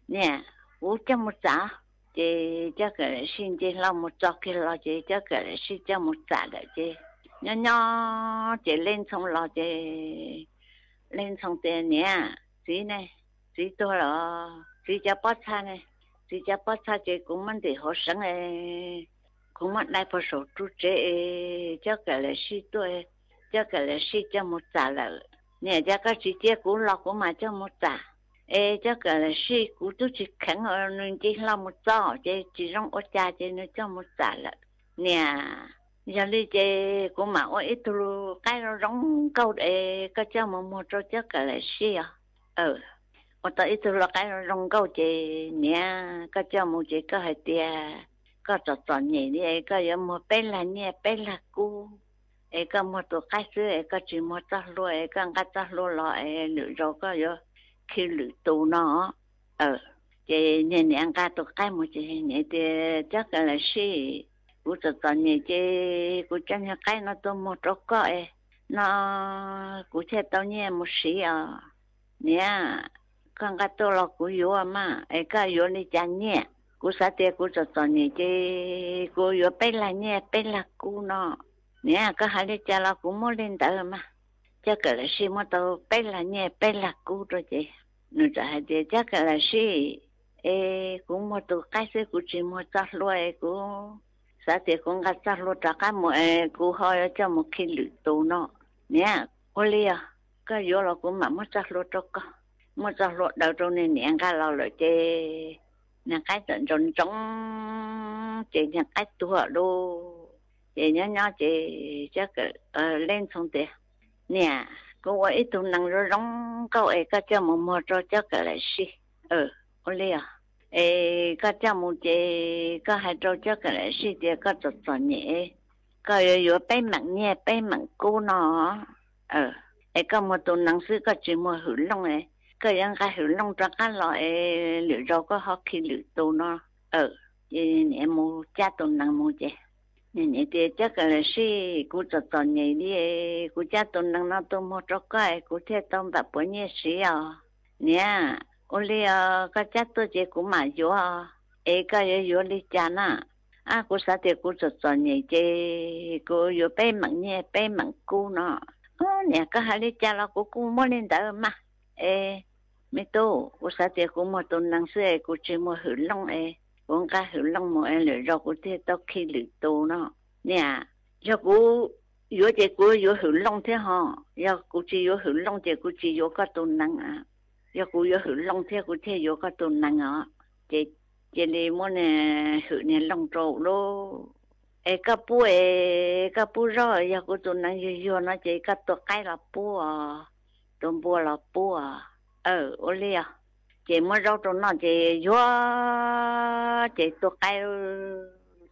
Niam, kuv coj mus txam. Ces Coj Kam Lam Sij nce hlo mus txog kiag los ces Coj Kam Lam Sij coj mus txam lawm ces nyob nyob ces Leej Ntxhoo los ces Leej Ntxhoo tias, Niam, txiv ne, txiv tuag lawm, txiv cov pob txha ne, txiv cov pob txha ces kuv muab ntim hauv seev, kuv muab dai puag saum ru tsev es Coj Kam Lam Sij tuaj, Coj Kam Lam Sij coj mus txam lawm. Niam, cas koj tsis cia kuv los kuv mam coj mus txam? Es Coj Kam Lam Sij kuv twb tsis kheev, nws nce hlo mus txog ces tsis zoo ua cas ces nws coj mus txam lawm. Niam, yog li ces kuv mam ua ib tug qaib zoo zoo nkauj es koj coj mus muag rau Coj Kam Lam Sij os. Ua tau ib tug lau qaib zoo zoo nkauj ces niam, koj coj mus ces koj hais tias koj txom txom nyem li es koj yuav muag peb lag nyiaj peb lag kub, es koj muag tus qaib xwb es koj tsis muag txoj hlua es koj nqa txoj hlua los es lwm zaus koj yuav khi lwm tus no. Ces niag niam nqa tus qaib mus ces niam tias, Coj Kam Lam Sij, kuv txom txom nyem ces kuv coj niag qaib no tuaj muag rau koj es no kuv thiaj tau nyiaj mus siv os. Niam, koj nqa tuaj los kuv yuav mas es koj yuav li cas nyiaj? Kuv xav tias kuv txom txom nyem ces kuv yuav peb lag nyiaj peb lag kub no. Niam, koj hais li cas los kuv muab li ntawd mas. Coj Kam Lam Sij muab tau peb lag nyiaj peb lag kub rau ces nws txawm hais tias, Coj Kam Lam Sij, es kuv muag tus qaib xwb kuv tsis muag txoj hlua es kuv xav tias kuv nqa txoj hlua rov qab mus es kuv ho yuav coj mus khi lwm tus no. Niam, ua li os, koj yuav los kuv mam muab txoj hlua rau koj. Muab txoj hlua daws rau niag niam nqa los lawm ces niag qaib txawm ntsoov ntsoov ces niag qaib tuag lauj. Ces nyob nyob ces Leej Ntxhoo tias, Niam, kuv ua ib tug nees zoo zoo nkauj es koj coj mus muag rau Coj Kam Lam Sij. Ua li os, es koj coj mus ces koj hais rau Coj Kam Lam Sij tias koj txom txom nyem, koj yuav yuav peb meem nyiaj peb meem kub no es koj muag tus nees xwb koj tsis muag hwm looj, koj yuav nqa hwm looj rov qab los es lwm zaus koj ho khi lwm tus no. Ces niam mus cab tus nees mus ces niam tias, Coj Kam Lam Sij, kuv txom txom nyem li, kuv cab tus nees no tuaj muag rau koj es kuv thiaj tau npam puav nyiaj siv os. Niam, ua li os, koj cab tuaj ces kuv mam yuav, es koj yuav yuav li cas na? Ab, kuv xav tias kuv txom txom nyem ces kuv yuav peb meem nyiaj peb meem kub no. Niam, koj hais li cas los kuv kuj muab li ntawd mas. Es me tub, kuv xav tias kuv muag tus nees xwb es kuv tsis muag hwm looj es kuv nqa hwm looj mus es lwm zaus kuv thiaj tau khi lwm tus no. Niam, yog kuv yuav ces kuv yuav hwm looj thiab ho, yog kuv tsis yuav hwm looj ces kuv tsis yuav koj tus nees. Yog kuv yuav hwm looj thiab kuv thiaj yuav koj tus nees os. Ces cia li muab hwm niag looj rau lauj. Es koj pub, es koj pub zaub, yog kuv tus nees yuag yuag no ces koj tua qaib los pub, tua npua los pub. Ua li os. Ces muab zaub rau noj ces yuag, ces tua qaib,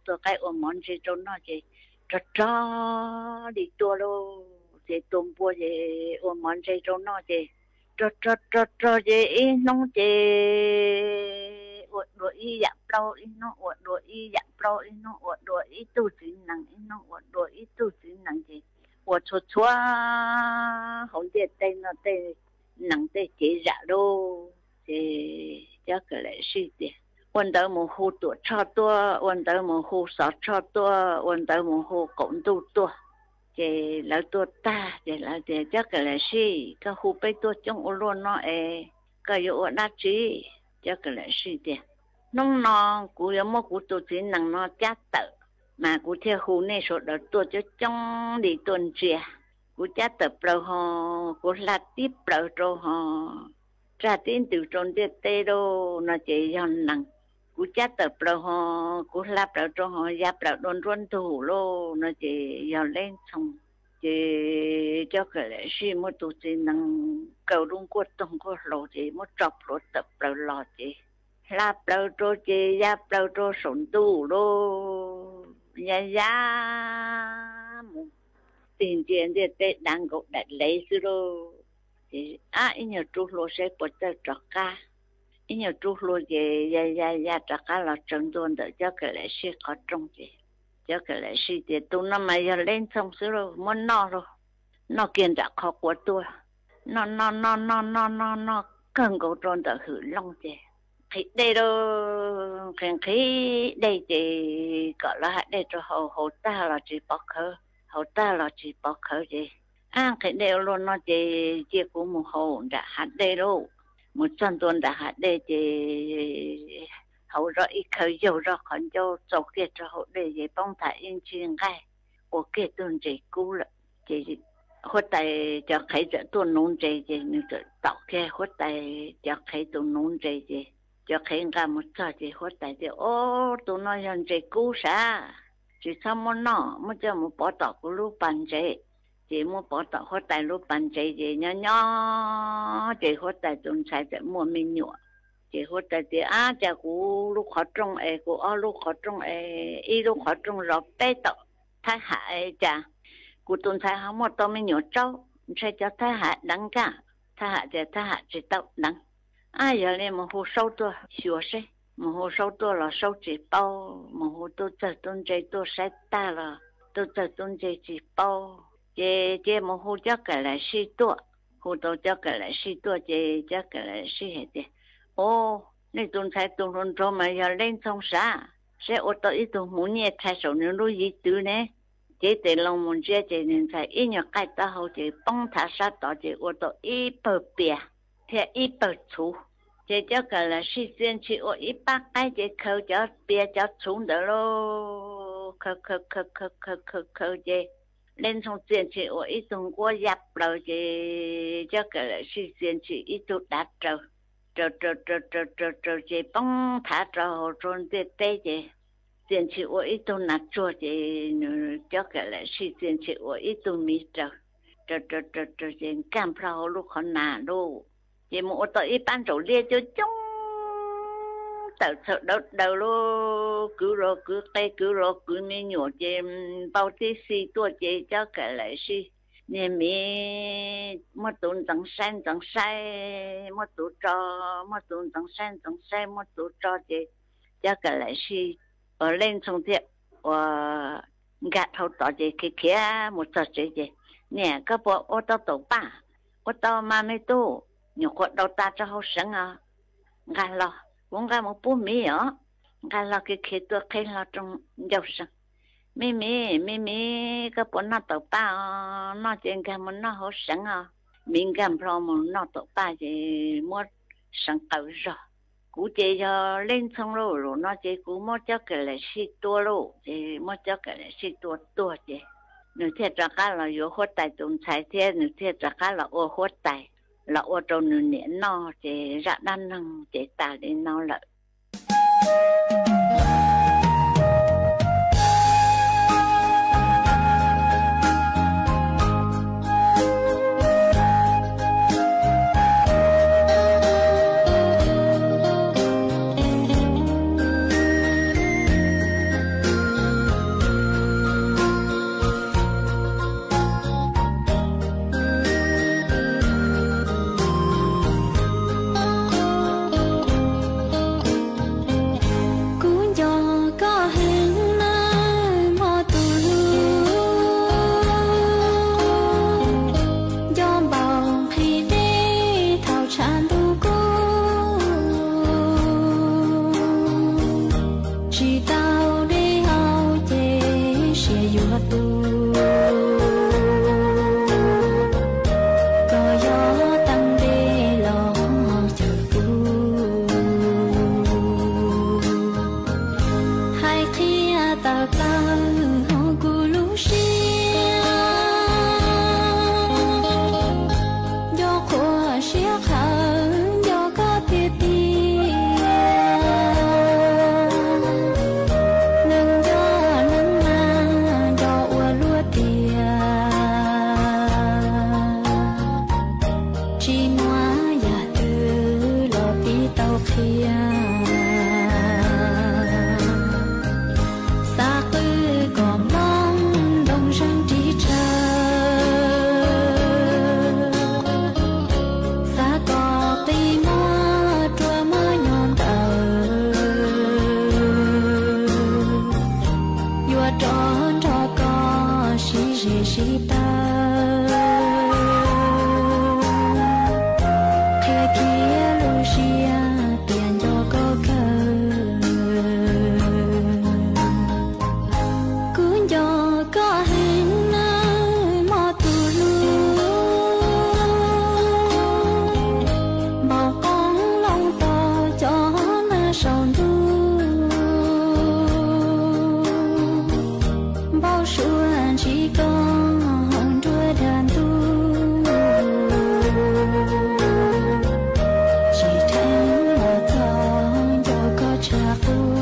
tua qaib ua mov ntse rau noj ces rog rog li tuaj lauj. Ces tua npua ces ua mov ntse rau noj ces rog rog rog rog ces ib hnub ces ua dua ib yam plaub, ib hnub ua dua ib yam plaub, ib hnub ua dua ib tug txiv nees, ib hnub ua dua ib tug txiv nees ces ua txhua txhua hauv ntiaj teb no tej nees tej cev zam lauj. Ces Coj Kam Lam Sij tias, ua ntawv mus hu Tuam Tshoj tuaj, ua ntawv mus hu Xov Tshoj tuaj, ua ntawv mus hu Qaum Ntuj tuaj. Ces lawv tuaj tag ces lawv tias, Coj Kam Lam Sij, koj hu peb tuaj coob ua luaj no es koj yuav ua dab tsi? Coj Kam Lam Sij tias, hnub no kuv yuav muab kuv tus txiv nees no cab tawm, mas kuv thiaj hu nej sawv daws tuaj coob coob li tuaj ntsia. Kuv cab tawm plaws ho kuv hla tib plaws rau ho tsaj tib ntws rau ntiaj teb lauj no ces yog nees. Kuv cab tawm plaws ho kuv hla plaws rau ho ya plaws dua nruab ntug lauj no ces yog Leej Ntxhoo. Ces Coj Kam Lam Sij muab tus txiv nees kaw lub nkuaj toog nkuaj hlau ces muab tso plhuav tawm plaws los ces hla plaws rau ces ya plaws rau saum ntuj lauj, ya ya mus tig ntsia ntiaj teb dav nkaus daim lev xwb lauj. Ces ab ib nyuag rub hlua seb puas txawj rov qab. Ib nyuag rub hlua ces ya ya ya rov qab los tsaws ntua ntawm Cob Kam Lam Sij qhov rooj ces Cob Kam Lam Sij tias tus no mas yog Leej Ntxhoo xwb lauj, muab noj lauj. Noj kiag nram qhov quav tuaj, noj noj noj noj noj noj noj kawg nkaus rau ntawm hwm looj ces nqhis dej lauj. Nqhis nqhis dej ces kom lawv hais dej rau haus, haus tag los tsis pov khawv, haus tag los tsis pov khawv ces ab nqhis dej ua luaj no ces cia kuv mus haus nram hav dej lauj. Mus txog ntua nram hav dej ces haus zoj ib khawv yaug zoj qhov ncauj txaus kiag rau hauv dej ces poob tham ib ntsis nqaij, ua kiag tug ntses kub lawm. Ces huab tais cov qhev txawm tuaj nuv ntses ces nws txawm tom kiag huab tais cov qhev tus nuv ntses ces cov qhev nqa mus txog ces huab tais tias, Ob, tus no yog ntses kub sav, tsis txhob muab noj, muab coj mus pov tom kuv lub pas ntsev. Ces muab pov tom huab tais lub pas ntsev ces nyob nyob ces huab tais tus ntxhais txawm muaj me nyuam. Ces huab tais tias, Ab, cas kuv lub qhov rooj es kuv ob lub qhov rooj es ib lub qhov rooj zov peb tom Thaib Ham es cas kuv tus ntxhais ho muaj tau me nyuam tsaub, ntshe cov Thaib Ham deev nkaj. Thaib Ham tias Thaib Ham tsis tau deev. Ab, yog li mus hu Saub tuaj xyuas seb. Mus hu Saub tuaj los Saub tsis paub, mus hu tub txawg tub ntse tuaj saib tag los tub txawg tub ntse tsis paub. Ces cia mus hu Cob Kam Lam Sij tuaj. Hu tau Cob Kam Lam Sij tuaj ces Cob Kam Lam Sij hais tias, Ob, nej tus ntxhais tus hluas nraug mas yog Leej Ntxhoo sav, saib ua tau ib tug hmuv nyiaj rhais saum nws lub yiv twv ne. Cev tes loo mus ntsia ces nws ntxhais ib nyuag qaij taub hau ces poob thav sab tod ces ua tau ib pawg pias thiab ib pawg txhuv. Ces Cob Kam Lam Sij txia ntshis ua ib pab qaib ces khaws cov pias cov txhuv ntawd lauj, khaws khaws khaws khaws khaws khaws khaws ces Leej Ntxhoo txia ntshis ua ib tug nquab ya plaws ces Cob Kam Lam Sij txia ntshis ib tug dav raws, raws raws raws raws raws raws ces poob thav rau hauv rau ntiaj teb ces txia ntshis ua ib tug nas tsuag ces nws Cob Kam Lam Sij txia ntshis ua ib tug miv raws, raws raws raws raws ces nkag nplho hauv lub qhov nas lauj. Ces mus ua tau ib pab ntsaum liab coob coob tawm txhaws dawv daws lauj, kwv los kwv qe, kwv los kwv me nyuam ces npau tib xi tuaj ces Cob Kam Lam Sij niag miv muab tus ntxeev saib ntxeev saib, muab tus tso, muab tus ntxeev saib ntxeev saib, muab tus tso ces Cob Kam Lam Sij, ua Leej Ntxhoo thiab ua nkag dhau tod ces khiav khiav mus txog tsev ces, Niam, koj puas ua tau taum paj? Ua tau mas me tub, nyuam qhuav daus tas rau hauv seev os. Nqa hlo, kuv nqa mus pub miv os. Nqa hlo khiav khiav tuaj qheb hlo rooj ncauj seev. Me miv, me miv, koj puas noj taum paj os? Noj ces nkag mus noj hauv seev os. Miv nkag nplho mus noj taum paj ces muab seev qaws zog. Kuv ces yog Leej Ntxhoo lauj, zaum no ces kuv muab Cob Kam Lam Sij tua lauj. Ces muab Cob Kam Lam Sij tua tuag ces nws thiaj rov qab los yuav huab tais tus ntxhais thiab nws thiaj rov qab los ua huab tais, los ua rau nws niam noj ces zaj dab neeg ces tas li no lawm. Kuv nco koj heev nawb mog tus hlub, nco npaum nqhis dej thaum tshav ntuj kub, tsis tau dej haus ces siav yuav tu, koj yog teeb dej los cawm kuv, hais qhia tawm plaws hauv kuv lub siab, nco qhuav siab qhawv nco koj tiag tiag, neeg nco neeg mas nco ua luaj tiag, tsis muaj yam twg los pib tau qhia, xav qw kom nplooj ntoo zeeg ris tsawv, tshaj qub.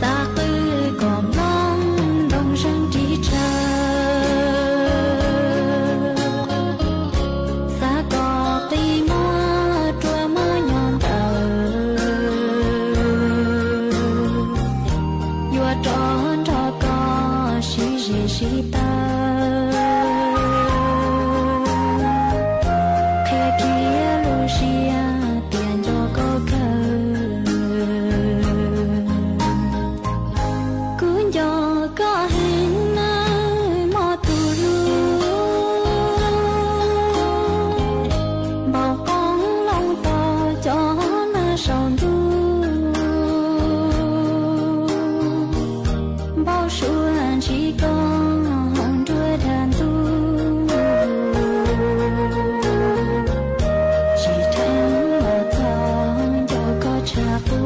Xav qw kom nplooj ntoo zeeg ris tshaw, xav kom qi muab rua muab nyo ntawd, yuav rov nrog koj sib zes sib taw, qhia kiag lub siab tias nco koj kawg. Kuv nco koj heev nawb mog tus hlub, npaum qoob loo tog cov nag saum ntuj, npau suav ntsib koj hauv nruab dag ntuj, tsis tsheej los txog nco koj tshaj qub.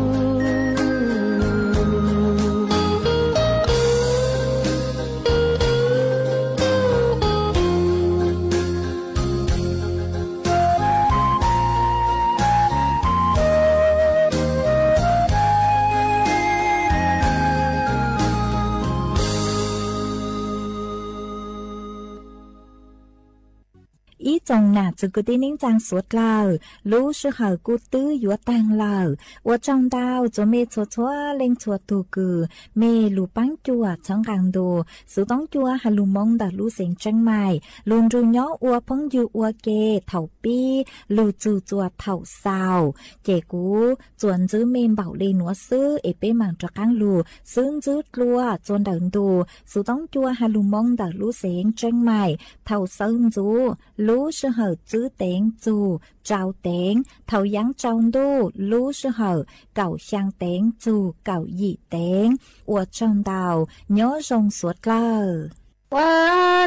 Ib tsoom nam txiv kwv tij neej tsaa suav dlawg, lub sij hawm kuj twb yuav taag lawm. Ua tsaug ntau txug mej txhua txhua leej txhua tug kws mej lug paab cuam txhawb nqaa ntu Xuv Toob Cua has lug Moob ntawm lub xeev Tseeb Maim lug nrug nyob ua phooj ywg ua ke thaum pib lug txug txuas thaum xaus. Ces kuv txuas ntxwv mej npaum le nuav xwb es peb maam rov qaab lug xub ntxwv dlua txuas ntawm ntu Xuv Toob Cua has lug Moob ntawm lub xeev Tseeb Maim thaum sawv ntxuv lub sij hawm tsib teev txug rau teev, thaum yaav tsaus ntuj lub sij hawm kaum xyaa teev txug kaum yim teev. Ua tsaug ntau, nyob zoo suav dlawg. Ua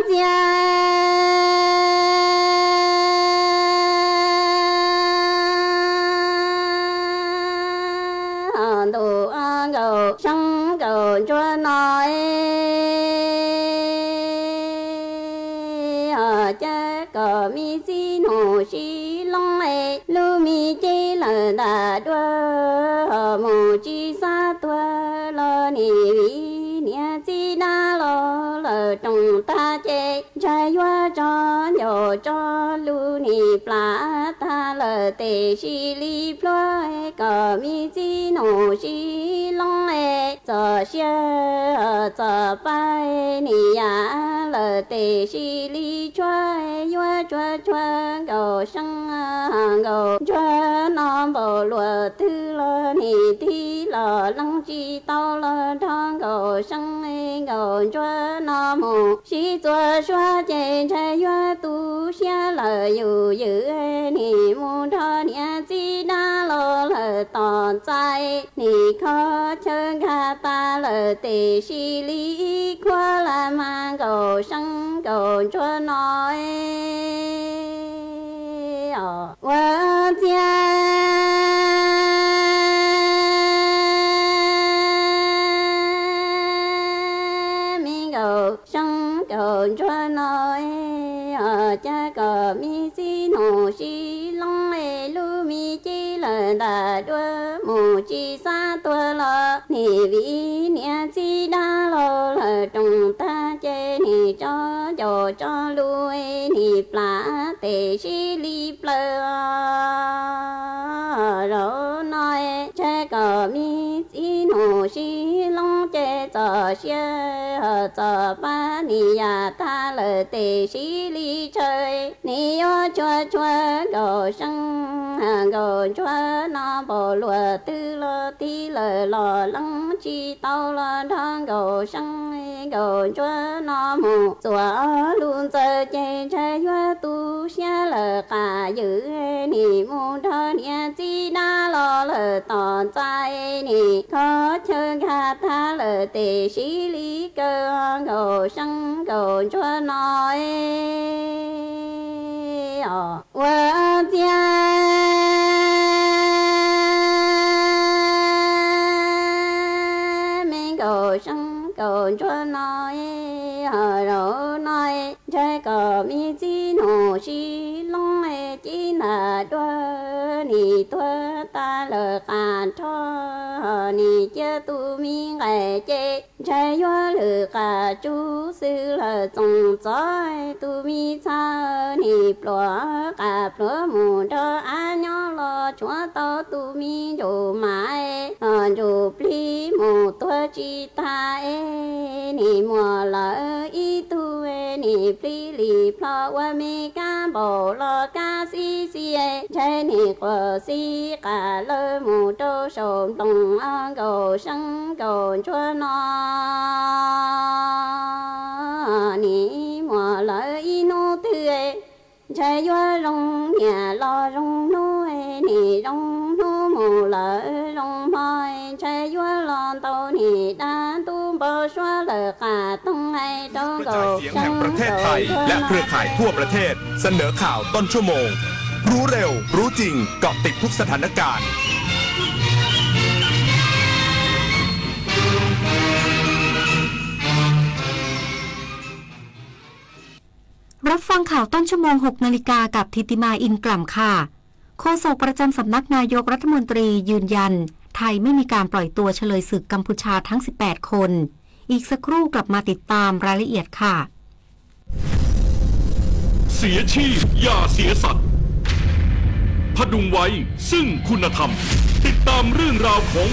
ciav ntu nkaum seeb nkaum ntsuag no, cas kom mej txiv nus sib loo es lub me cev lawm ntag dua, mus tsis xav tuag los nim vim niam txiv dab los lawm roos tag ces ntshai yuav tso ncaus tso lug nim plam tag lawm tes sib li plhuav kom mej txiv nus sib loo es txom sia txom pab nim yam lawm tes sib li tshuav yuav tshuav tshuav nkaum seeb nkaum ntsuag no npaum luas twg los nim tig los leej tsis tau los nrog nkaum seeb nkaum ntsuag no mus sib txuas suav ces ntshai yuav tu siab lawm yus ywm nim mus nrog niam txiv dab los lawm tom ntxais nim kho chaw nkag tas lawm tes sib li khuav las mas nkaum seeb nkaum ntsuag no. Ua ciav me nkaum seeb nkaum ntsuag no, cas kom mej txiv nus sib loo es lub me cev lawm ntag dua, mus tsis xav tuag los nim vim niam txiv dab los lawm roos tag ces nim tso ncaus tso lug nim plam tes sib li plawv zaum no, ntshai kom mej txiv nus sib loo ces txom sia txom pab nim yam tag lawm tes sib li tshaw nim yuav tshuav tshuav nkaum seeb nkaum ntsuag no npaum luas twg los tig lawm los leej tsis tau los nrog nkaum seeb Nkaus ntsuab no mus txuas lub ntxawg ces ntshai yuav tu siab lawm qas ywm, nim mus nrog niam txiv dab los lawm tom ntxais, nim kho chaw nkag tag lawm tes sib li kaw nkaus seeb nkaus ntsuab no os. Ua txiaj me nkaus seeb nkaus ntsuab no, ho zaum no ntshai kom me txiv nus sib loob cib ntas dua, nim tuag tas lawm qas nrho, ho nim cia tus me nqaim ces ntshai yuav lwm qas tsub xwb lawm txoos txov, tus me txha nim pluav qas pluav mus nrog av nyob los tshuav tau tus me ntsuj mas, ho ntsuj plig mus tuag tsis tag es nim muaj lawm ib tug, nim plig li plho ua me kab npaum los kab xib xis, ntshai nim quas xib qas lawm mus rau saum nploos nkaus seeb nkaus ntsuab no. Nim muaj lawm ib hnub twg, ntshai yuav zoo niam los zoo hnub, nim zoo hnub mus lawm zoo hmo, ntshai yuav los ntau nim dab ntub npau suav lawm qas toog hais rau nkaus seeb nkaus ntsuab no. และเครือข่ายทั่วประเทศเสนอข่าวต้นชั่วโมง รู้เร็ว รู้จริง เกาะติดทุกสถานการณ์ รับฟังข่าวต้นชั่วโมง หกนาฬิกา กับธิติมา อินกล่ำค่ะ โฆษกประจำสำนักนายกรัฐมนตรียืนยัน ไทยไม่มีการปล่อยตัวเฉลยศึกกัมพูชาทั้ง สิบแปด คน อีกสักครู่กลับมาติดตามรายละเอียดค่ะ เสียชีพอย่าเสียสัตว์ พดุงไว้ซึ่งคุณธรรม ติดตามเรื่องราวของ